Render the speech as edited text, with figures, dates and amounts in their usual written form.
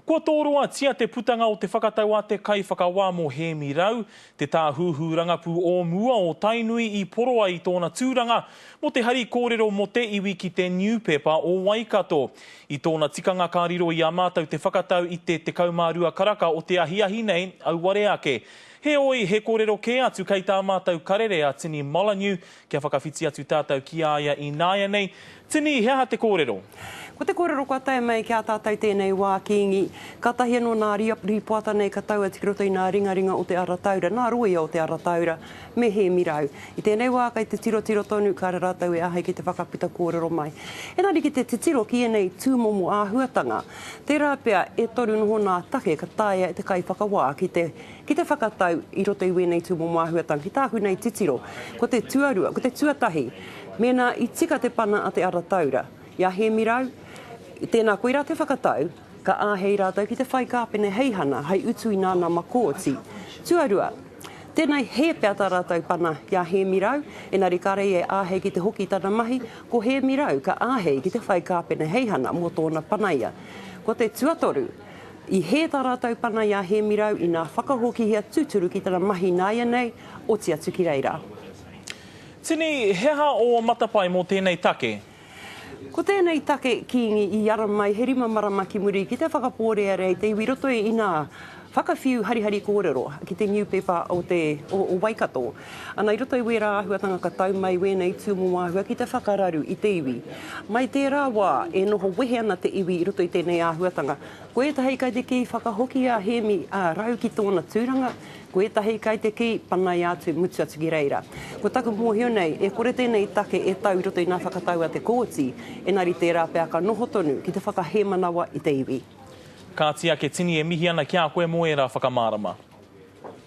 Kua tōroatia te putanga o te whakatau a te kaiwhakawā mō Hēmi Rau, te tāhuhu rangapū o mua o Tainui i poroa i tōna tūranga mō te hari kōrero mō te iwi ki te niupepa o Waikato. I tōna tikanga ka riro i a mātou te whakatau i te 12 karaka o te ahiahi nei, auare ake. Heoi, he kōrero kē atu kei tā mātou karere a Tini Molyneux Kia whakawhiti atu tātou ki a ia ināianei. Tini, he aha te kōrero? Ko te kōrero kua tae mai ki a tātou tēnei wā, Kīngi, kātahi anō nā rīpoata nei ka tau atu ki roto i nā ringaringa o Te Arataura, nā rōia o Te Arataura, me Hēmi Rau. I tēnei wā kei te tirotiro tonu, kāre rātou e āhei ki te whakaputa kōrero mai. Engari ki te titiro ki ēnei tūmomo āhuatanga, tērā pea e toru noho nā take ka taea e te kaiwhakawā ki te Ki te whakatau i roto i wēnei tūmomo āhuatanga, ki tāku nei titiro, ko te tuarua, ko te tuatahi, mēnā i tika te pana a Te Arataura i a Hēmi Rau, tēnā koirā te whakatau, ka āhei rātou ki te whai kāpeneheihana hei utu i nā nama kōti. Tuarua, tēnā hē pea tā rātou pana i a Hēmi Rau, engari kāre ia e āhei ki te hoki i tana mahi, ko Hēmi Rau ka āhei ki te whai kāpeneheihana mō tōna pana ia. Ko te tuatoru, I hē tā rātou pana i a Hēmi Rau inā whakahokihia tūturu ki tana mahi nāianei, oti atu ki reira. Tini, he aha ō matapae mō tēnei take? Ko tēnei take, Kīngi, i ara mai he rima marama ki muri ki te whakapōrearea i te iwi roto i nā whakawhiu harihari kōrero ki te niupepa o te, o Waikato. Ana i roto i wērā āhuatanga ka tau mai wēnei tūmomo āhua ki te whakararu i te iwi. Mai tērā wā e noho wehe ana te iwi i roto i tēnei āhuatanga. Ko ētahi kai te kī whakahoki a Hēmi a Rau ki tōna tūranga, ko ētahi kai te kī panaia atu, mutu atu ki reira. Ko taku mōhio nei, e kore tēnei take e tau i roto i ngā whakatau a te kōti, engari tērā pea ka noho tonu ki te whakahēmanawa i te iwi. Kāti ake Tini e mihi ana ki a koe mō ērā whakamārama.